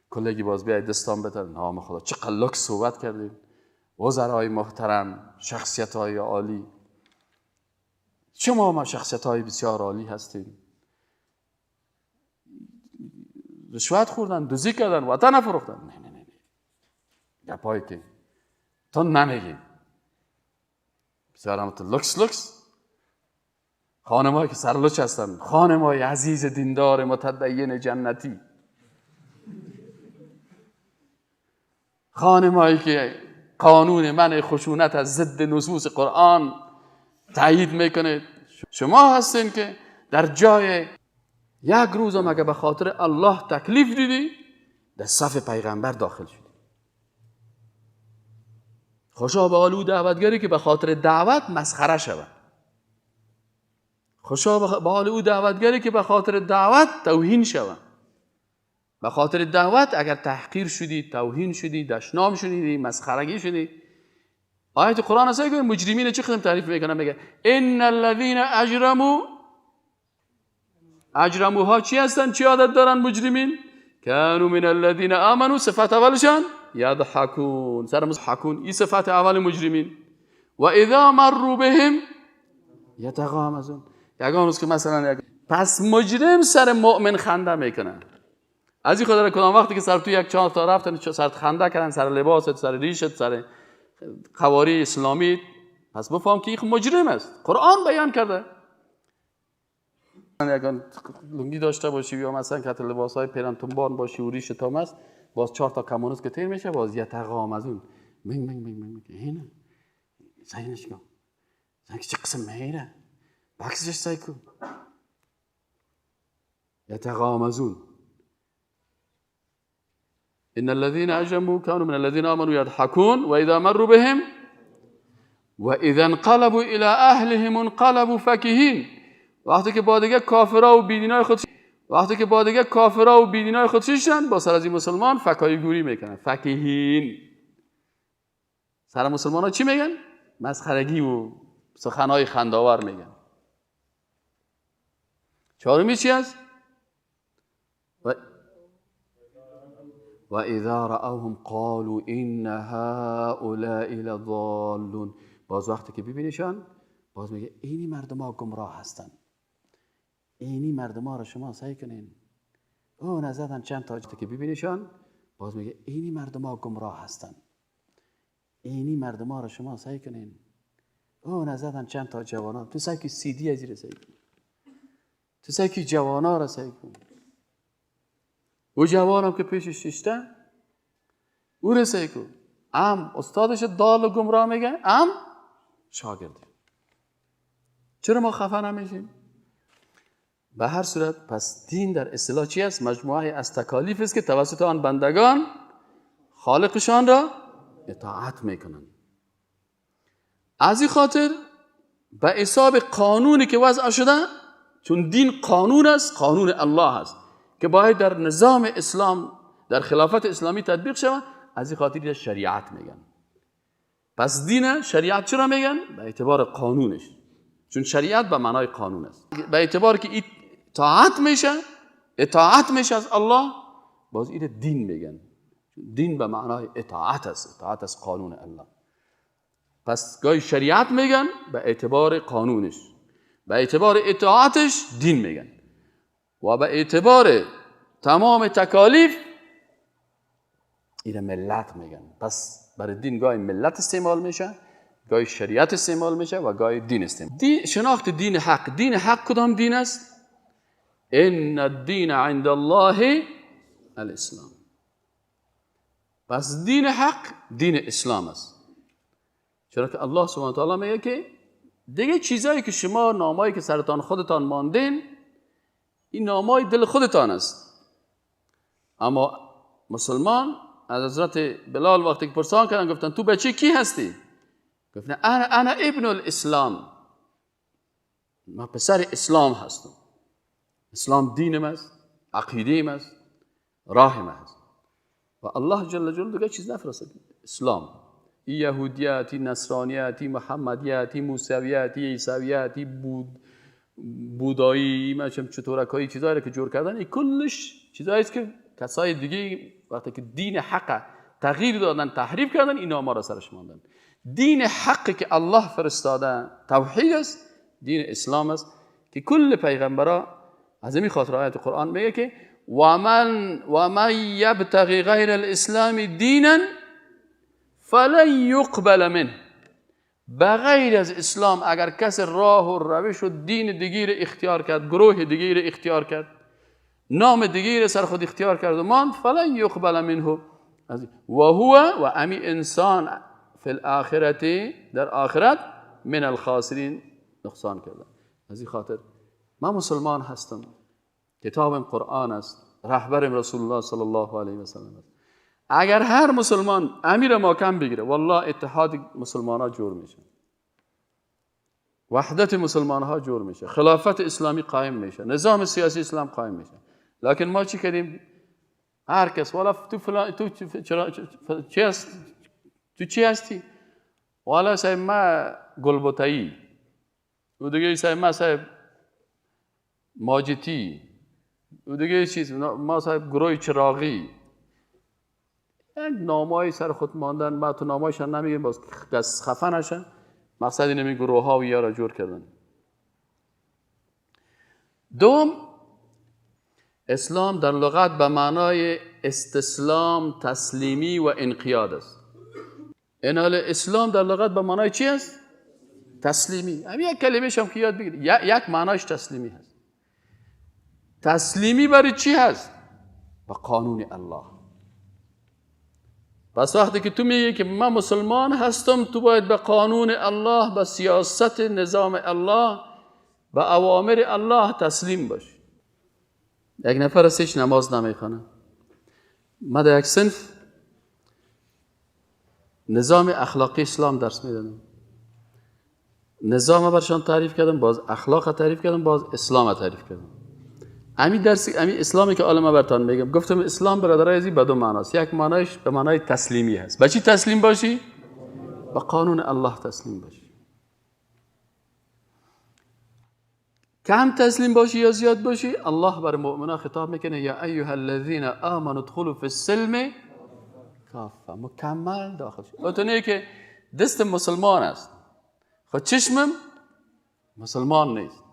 کلگی باز بیای دستان بتن. نام خدا چه قلک صحبت کردیم، وزرای محترم، شخصیت های عالی، شما ما شخصیت های بسیار عالی هستیم. رشوت خوردن، دزدی کردن، وطن فروختن. نه نه نه نه، گپایی که تو نمیگیم. بسیار هم تو لکس لکس. خانمایی که سرلوچ هستن، خانمای عزیز دیندار متدین جنتی، خانمایی که قانون منع خشونت از ضد نصوص قرآن تایید میکنه. شما هستین که در جای یک روز هم اگه به خاطر الله تکلیف دیدی، در صف پیغمبر داخل شدی. خوشا به حال او دعوتگری که به خاطر دعوت مسخره شود. خوشا به حال او دعوتگری که به خاطر دعوت توهین شود. به خاطر دعوت اگر تحقیر شدی، توهین شدی، دشنام شدی، مسخرگی شدی. آیت قرآن هست که مجرمین چه قسم تعریف میکنه؟ میگه ان الذين اجرموا، اجرموها چی هستن؟ چی عادت دارن مجرمین؟ كانوا من الذين آمنوا، صفت اولشان یضحکون، سر مضحکون، این صفت اول مجرمین. و اذا مروا بهم یتغامزون. یگان روز که مثلا پس مجرم سر مؤمن خنده میکنه. از این خدا کدام وقتی که سر تو یک چهار تا رفتن سر خنده کردن، سر لباست، سر ریشت، سر قواری اسلامی، پس بفهم که این مجرم است. قرآن بیان کرده. اگر لنگی داشته باشی یا مثلا کت لباسای پیرن تنبان باشی و ریش تام است، باز 4 تا کمونیست که تیر میشه، باز یتغامزون، منگ منگ منگ منگ اینه سعی کن، سعی چه قسم میره بکسش سعی کن. یتغامزون ان الذين اجرموا كانوا من الذين امنوا يضحكون واذا مروا بهم واذا انقلبوا الى اهلهم انقلبوا فكهين. وقتی که با دیگه کافرا و بیدینای خود، وقتی که با دیگه کافرا و بیدینای خود شیشن، با سر از این مسلمان فکای گوری میکنن. فکهین سر مسلمان ها چی میگن؟ مسخرگی و سخنهای خنداور میگن. چهارمی چی است؟ و اذا رأوهم قالوا ان هؤلاء لضالون. باز وقتی که ببینیشان باز میگه اینی مردم ها گمراه هستن، اینی مردم ها رو شما سعی کنین او نزدن چند تا که ببینیشان، باز میگه اینی مردم ها گمراه هستن، اینی مردم ها رو شما سعی کنین او نزدن چند تا جوانان. تو سعی که سی دی از سعی کن، تو سعی که جوانا رو سعی کن. او جوانم که پیشش ششته او رو سعی کن. ام استادش دال و گمراه میگه، ام شاگرده. چرا ما خفه نمیشیم؟ به هر صورت پس دین در اصطلاح چی است؟ مجموعه از تکالیف است که توسط آن بندگان خالقشان را اطاعت میکنند. از این خاطر به حساب قانونی که وضع شده، چون دین قانون است، قانون الله است که باید در نظام اسلام، در خلافت اسلامی تطبیق شود، از این خاطر شریعت میگن. پس دین شریعت چرا میگن؟ به اعتبار قانونش، چون شریعت به معنای قانون است. به اعتبار که اطاعت میشه، اطاعت میشه از الله، باز این دین میگن. دین به معنای اطاعت است، اطاعت از قانون الله. پس گاهی شریعت میگن به اعتبار قانونش، به اعتبار اطاعتش دین میگن، و به اعتبار تمام تکالیف این ملت میگن. پس برای دین گاهی ملت استعمال میشه، گاهی شریعت استعمال میشه و گاهی دین استعمال. شناخت دین حق. دین حق کدام دین است؟ ان الدین عند الله الاسلام. پس دین حق دین اسلام است. چرا که الله سبحانه و تعالی میگه که دیگه چیزایی که شما نامایی که سرتان خودتان ماندین، این نامای دل خودتان است. اما مسلمان از حضرت بلال وقتی که پرسان کردن، گفتن تو بچه کی هستی؟ گفتن انا ابن الاسلام، من پسر اسلام هستم. اسلام دینم است، عقیدیم است، راهم است. و الله جل جلاله دیگه چیز نفرستاد، اسلام. این یهودیت، این نصرانیت، این محمدیت، این موسویت، این عیسویت، این بودایی، این چطورکایی چیزایی که جور کردن، این کلش چیزایی است که کسای دیگه وقتی که دین حق تغییر دادن، تحریف کردن، اینا ما را سرش ماندن. دین حق که الله فرستاده توحید است، دین اسلام است که کل پیغمبرا از این خاطر آیت قرآن میگه که ومن یبتغی غیر الاسلام دینا فلن یقبل منه. بغیر از اسلام اگر کس راه و روش و دین دیگه را اختیار کرد، گروه دیگه را اختیار کرد، نام دیگه را سر خود اختیار کرد و ماند، فلن یقبل منه و هو و امی انسان فی الاخرة در آخرت من الخاسرین نقصان کرده. از این خاطر من مسلمان هستم، کتابم قرآن است، رهبرم رسول الله صلی الله علیه و سلم است. اگر هر مسلمان امیر ما کم بگیره، والله اتحاد مسلمان ها جور میشه، وحدت مسلمان ها جور میشه، خلافت اسلامی قائم میشه، نظام سیاسی اسلام قائم میشه. لکن ما چی کردیم؟ هر کس والا تو فلان، تو چی هست؟ تو چی هستی؟ والا صاحب ما گلبوتایی، و دیگه صاحب ما صاحب ماجتی، و دیگه چیز ما صاحب گروه چراغی. نامای سر خود ماندن، ما تو نامایشان نمیگیم باز دست خفه نشن. مقصد اینه می گروه ها و یا را جور کردن. دوم، اسلام در لغت به معنای استسلام، تسلیمی و انقیاد است. این حال اسلام در لغت به معنای چی است؟ تسلیمی. همین یک کلمه شما که یاد بگیرید، یک معنایش تسلیمی هست. تسلیمی برای چی هست؟ به قانون الله. پس وقتی که تو میگی که من مسلمان هستم، تو باید به قانون الله، به سیاست نظام الله، به اوامر الله تسلیم باشی. یک نفر از هیچ نماز نمیخوانه. ما در یک صنف نظام اخلاقی اسلام درس میدادم. نظام برشان تعریف کردم، باز اخلاق تعریف کردم، باز اسلام تعریف کردم. همین درس، همین اسلامی که عالم براتون میگم، گفتم اسلام برادرای عزیز به دو معناست. یک معنایش به معنای تسلیمی هست. به چی تسلیم باشی؟ به قانون الله تسلیم باشی. کم تسلیم باشی یا زیاد باشی، الله بر مؤمنا خطاب میکنه یا ایها الذین آمنوا ادخلوا فی السلم کافه، مکمل داخل شو. اون که دست مسلمان است، خود چشمم مسلمان نیست،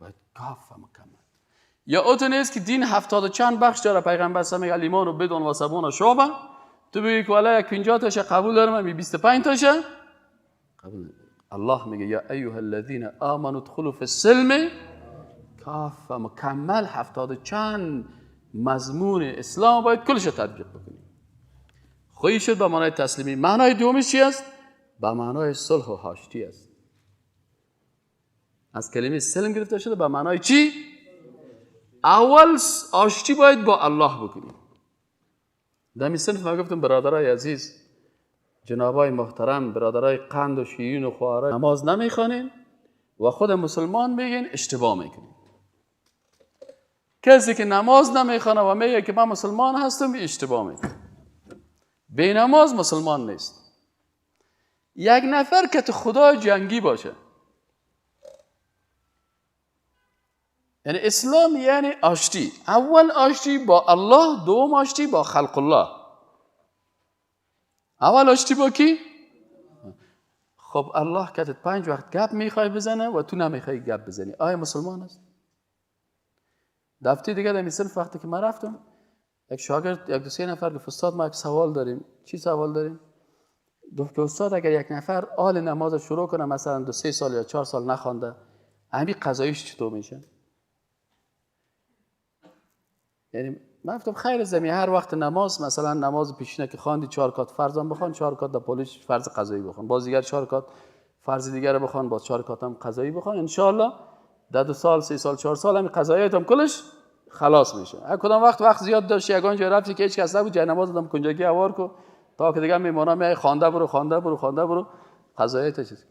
باید کافه مکمل. یا اون نیست که دین 70 چند بخش داره، پیغمبر صلی الله علیه و آله و بدون و سبون و شعبه، تو بگی که والا یک 50 تاشه قبول دارم، من 25 تاشه قبول ندارم. الله میگه یا ایها الذین آمنوا ادخلوا فی السلم کافه، مکمل 70 چند مضمون اسلام باید کلش تطبیق بکنیم. خواهی شد به معنای تسلیمی. معنای دومش چی است؟ به معنای صلح و آشتی است. از کلمه سلم گرفته شده به معنای چی؟ اول آشتی باید با الله بکنیم. در این صنف ما گفتم برادرای عزیز، جنابای محترم، برادرای قند و شیرین و خواهرای، نماز نمیخوانین و خود مسلمان میگین اشتباه میکنین. کسی که نماز نمیخوانه و میگه که من مسلمان هستم، اشتباه میکنه. بی نماز مسلمان نیست. یک نفر که تو خدا جنگی باشه، یعنی اسلام یعنی آشتی. اول آشتی با الله، دوم آشتی با خلق الله. اول آشتی با کی؟ خب الله که 5 وقت گپ میخوای بزنه و تو نمیخوای گپ بزنی، آیا مسلمان است؟ دفعه دیگه در این صنف وقتی که من رفتم، یک شاگرد، یک دو سه نفر گفت استاد ما یک سوال داریم. چی سوال داریم؟ گفت که استاد اگر یک نفر آل نماز شروع کنه، مثلا 2 3 سال یا 4 سال نخوانده، همین قضاییش چطور میشه؟ یعنی من گفتم خیر زمین، هر وقت نماز، مثلا نماز پیشینه که خواندی 4 رکعت فرض بخوان، 4 رکعت در پولیش فرض قضایی بخوان، باز دیگر 4 رکعت فرض دیگر بخوان، باز 4 رکعت هم قضایی بخوان، ان شاء الله در 2 سال 3 سال 4 سال همین قضاییات هم کلش خلاص میشه. هر کدام وقت زیاد داشتی، یگان جای رفتی که هیچ کس نبود، جای نماز دادم کنجاگی هوار کو تا که دیگه میمانا میای خوانده برو خوانده برو خوانده برو قضاییات چیز.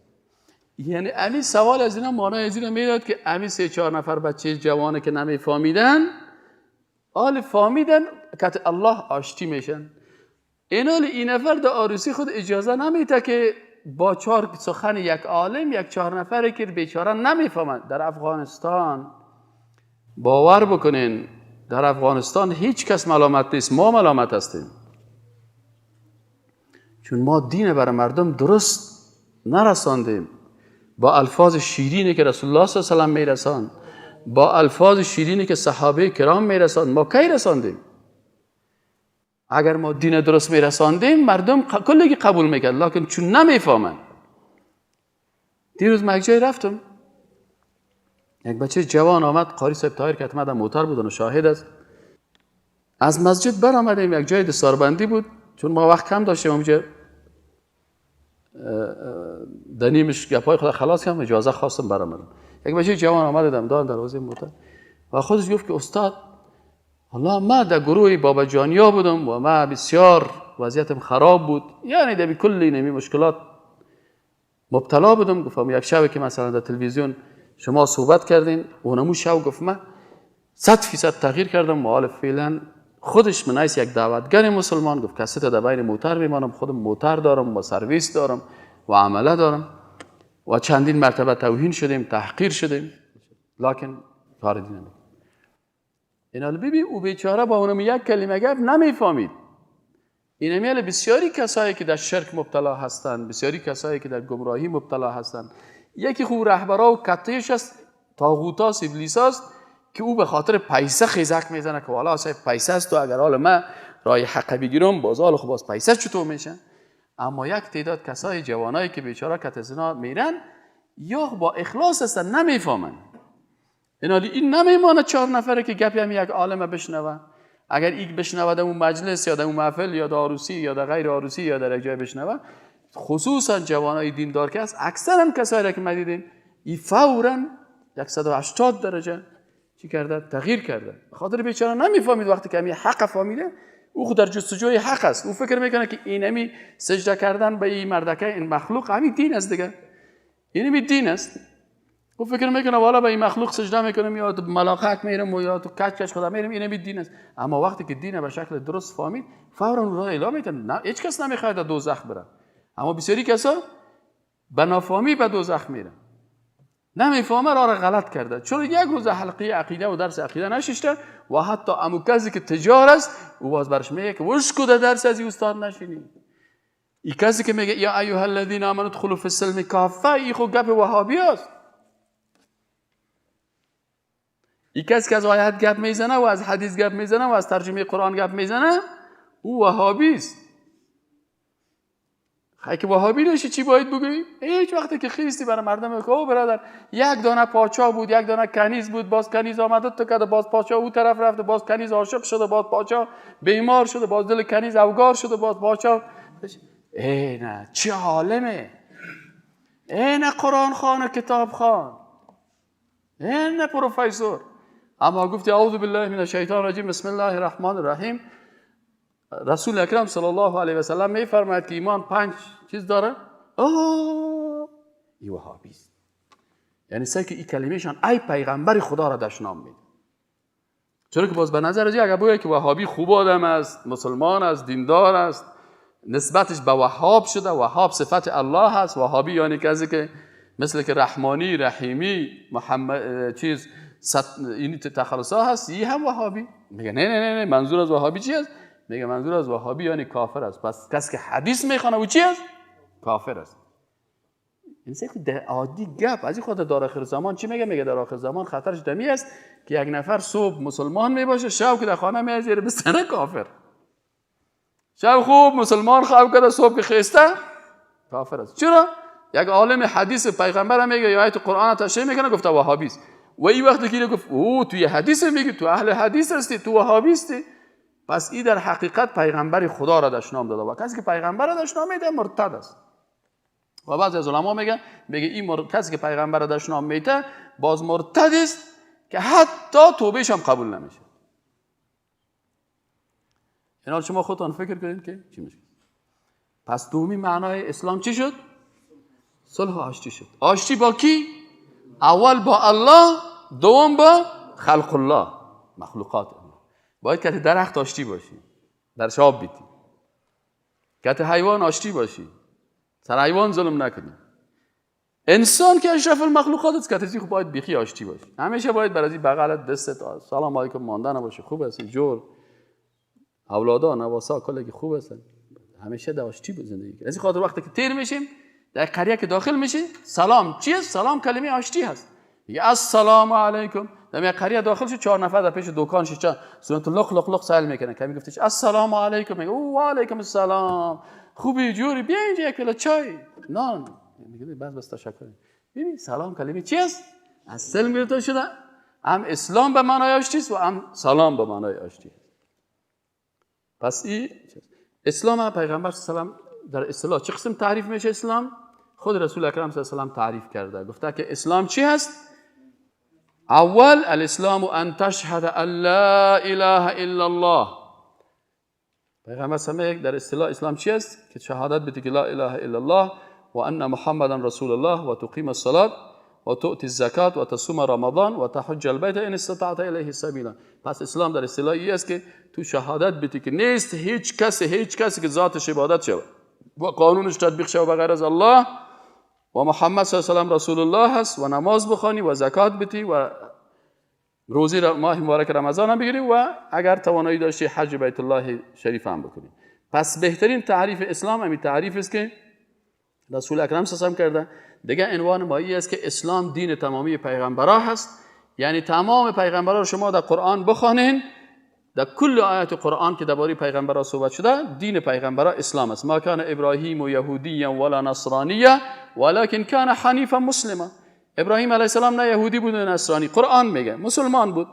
یعنی امی سوال از اینا معنای از اینا میداد که امی 3 4 نفر بچه جوانه که نمیفهمیدن، آل فهمیدن که الله آشتی میشن. اینال این نفر در عروسی خود اجازه نمیده که با 4 سخن یک عالم یک 4 نفره که بیچاره نمیفهمند. در افغانستان باور بکنین، در افغانستان هیچ کس ملامت نیست، ما ملامت هستیم، چون ما دین برای مردم درست نرساندیم. با الفاظ شیرینی که رسول الله صلی الله علیه و سلم میرساند، با الفاظ شیرینی که صحابه کرام میرساند، ما کی رساندیم؟ اگر ما دین درست میرساندیم مردم کلگی قبول میکرد، لکن چون نمیفهمند. دیروز من یک جای رفتم، یک بچه جوان آمد، قاری صاحب طاهر که حتما موتر بود و شاهد است. از مسجد برآمدیم، یک جای دستاربندی بود، چون ما وقت کم داشتیم اونجا دنیمش گپای خدا خلاص کردم، اجازه خواستم برآمدم. یک بچه جوان آمد دم دان دروازه موتر و خودش گفت که استاد حالا ما در گروه بابا جانیا بودم و ما بسیار وضعیتم خراب بود، یعنی در کل نمی مشکلات مبتلا بودم. گفتم یک شب که مثلا در تلویزیون شما صحبت کردین و اونمو شب گفت من 100% تغییر کردم و حال فعلا خودش من یک دعوتگر مسلمان گفت کسی تا در بین موتر میمانم، خودم موتر دارم و سرویس دارم و عمله دارم و چندین مرتبه توهین شدیم، تحقیر شدیم، لکن کار دین نمی‌کنم. اینا ببین او بیچاره با اونم یک کلمه گپ نمیفهمید. این میال بسیاری کسایی که در شرک مبتلا هستند، بسیاری کسایی که در گمراهی مبتلا هستند، یکی خوب رهبرا و کتیش است، طاغوتاست، ابلیساست که او به خاطر پیسه خیزک میزنه که والا صاحب پیسه است و اگر حال من رای حق بگیرم باز حال خب باز پیسه چطور میشه. اما یک تعداد کسای جوانایی که بیچاره کتزنا میرن یا با اخلاص هستن نمیفهمن. این نمیمانه 4 نفره که گپی هم یک عالمه بشنوه. اگر یک بشنوه در اون مجلس یا در اون محفل یا در عروسی یا در غیر عروسی یا در یک جای بشنوه، خصوصا جوانای دیندار که است، اکثرا کسایی را که ما دیدیم ای فوراً 180 درجه چی کرده؟ تغییر کرده. خاطر بیچاره نمیفهمید وقتی که همی حق فهمیده، او خود در جستجوی حق است. او فکر میکنه که اینمی سجده کردن به این مردکه، این مخلوق، همین دین است دیگه، اینمی دین است. او فکر میکنه والا به این مخلوق سجده میکنم یا تو ملاقک میرم و یا تو کچ کچ خدا میرم، اینمی دین است. اما وقتی که دین به شکل درست فهمید، فورا اون را اعلام میکنه. نه، هیچ کس نمیخواد در دوزخ بره، اما بسیاری کسا به نافهمی به دوزخ میرن، نمیفهمه، راه را غلط کرده، چون یک روز حلقه عقیده و درس عقیده نششته و حتی امو کسی که تجار است او باز برش میگه که وش کو در درس از استاد نشینی. ای کسی که میگه یا ایها الذین آمنوا ادخلوا فی السلم کافه، ای خو گپ وهابی است. ای کسی که از آیات گپ میزنه و از حدیث گپ میزنه و از ترجمه قرآن گپ میزنه، او وهابی است. اگه وهابی نشی چی باید بگویی؟ هیچ وقتی که خیستی برای مردم که او برادر یک دانه پاچا بود، یک دانه کنیز بود، باز کنیز آمده تو کرده، باز پاچا او طرف رفته، باز کنیز عاشق شده، باز پاچا بیمار شده، باز دل کنیز اوگار شده، باز پاچا ای نه چه عالمه، ای نه قرآن خوان و کتاب خوان، ای نه پروفسور. اما گفتی اعوذ بالله من الشیطان الرجیم بسم الله الرحمن الرحیم. رسول اکرم صلی الله علیه و سلم میفرماید که ایمان 5 چیز داره. اوه ای وهابی است. یعنی سعی که این کلمهشان ای پیغمبر خدا را دشنام میده. چرا که باز به نظر از اگر بگه که وهابی خوب آدم است، مسلمان است، دیندار است، نسبتش به وهاب شده، وهاب صفت الله است، وهابی یعنی کسی که مثل که رحمانی، رحیمی، محمد چیز این تخلص هست، این هم وهابی. میگه نه نه نه نه، منظور از وهابی چی است؟ میگه منظور از وهابی یعنی کافر است. پس کسی که حدیث میخوانه او چی است؟ کافر است. این سه عادی گپ از این خود در آخر زمان چی میگه؟ میگه در آخر زمان خطرش دمی است که یک نفر صبح مسلمان میباشه، شب که در خانه میاد زیر بستنه کافر. شب خوب مسلمان خواب کرده، صبح که خسته کافر است. چرا؟ یک عالم حدیث پیغمبر میگه یا آیت قرآن تشریح میکنه، گفته وهابی است. و این وقتی که گفت او توی حدیث میگی، تو اهل حدیث هستی، تو وهابی هستی، پس این در حقیقت پیغمبر خدا را دشنام داده و کسی که پیغمبر را دشنام میده مرتد است. و بعضی از علما میگن میگه این کسی که پیغمبر را دشنام میده باز مرتد است که حتی توبهش هم قبول نمیشه. اینا شما خودتان فکر کنید که چی میشه. پس دومی معنای اسلام چی شد؟ صلح و آشتی شد. آشتی با کی؟ اول با الله، دوم با خلق الله، مخلوقات الله. باید که درخت آشتی باشی، در شاب بیتی. کت حیوان آشتی باشی، سر حیوان ظلم نکنی. انسان که اشرف المخلوقات است، کت خب باید بیخی آشتی باشی. همیشه باید بر از بغلت دستت سلام علیکم مانده نباشه. خوب است جور اولادا نواسا کلی خوب هستن، همیشه در آشتی زندگی. از این خاطر وقتی که تیر میشیم در قریه که داخل میشی، سلام چیست؟ سلام کلمه آشتی هست. میگه السلام علیکم. در یک قریه داخل شد، چهار نفر در پیش دکان شش صورت لق لق لق سیل میکنن که میگفتش السلام علیکم، میگه او علیکم السلام، خوبی جوری، بیا اینجا یک پیاله چای نان. میگه بس بس تشکر. ببین سلام کلمه چی است؟ از سلم گرفته شده. هم اسلام به معنای آشتی است و هم سلام به معنای آشتی است. پس این اسلام پیغمبر صلی الله در اصطلاح چه قسم تعریف میشه اسلام؟ خود رسول اکرم صلی الله علیه و تعریف کرده، گفته که اسلام چی هست؟ اول الاسلام ان تشهد ان لا اله الا الله. پیغمبر صلی در اصطلاح اسلام چی است؟ که شهادت بده که لا اله الا الله و ان محمدا رسول الله و تقیم الصلاه و تؤتی الزکات و تصوم رمضان و تحج البیت ان استطعت الیه سبیلا. پس اسلام در اصطلاح است که تو شهادت بدی که نیست هیچ کسی، هیچ کسی که ذاتش عبادت شود و قانونش تطبیق شود بغیر از الله و محمد صلی الله علیه و سلم رسول الله هست و نماز بخوانی و زکات بدی و روزی ماه مبارک رمضان هم بگیری و اگر توانایی داشتی حج بیت الله شریف هم بکنی. پس بهترین تعریف اسلام همین تعریف است که رسول اکرم صلی الله علیه و کرده. دیگه عنوان مایی است که اسلام دین تمامی پیغمبرا هست، یعنی تمام پیغمبرا رو شما در قرآن بخوانین، در کل آیات قرآن که درباره پیغمبرا صحبت شده دین پیغمبرا اسلام است. ما کان ابراهیم یهودیا ولا نصرانیا ولكن کان حنیفا مسلما. ابراهیم علیه السلام نه یهودی بود نه نصرانی، قرآن میگه مسلمان بود.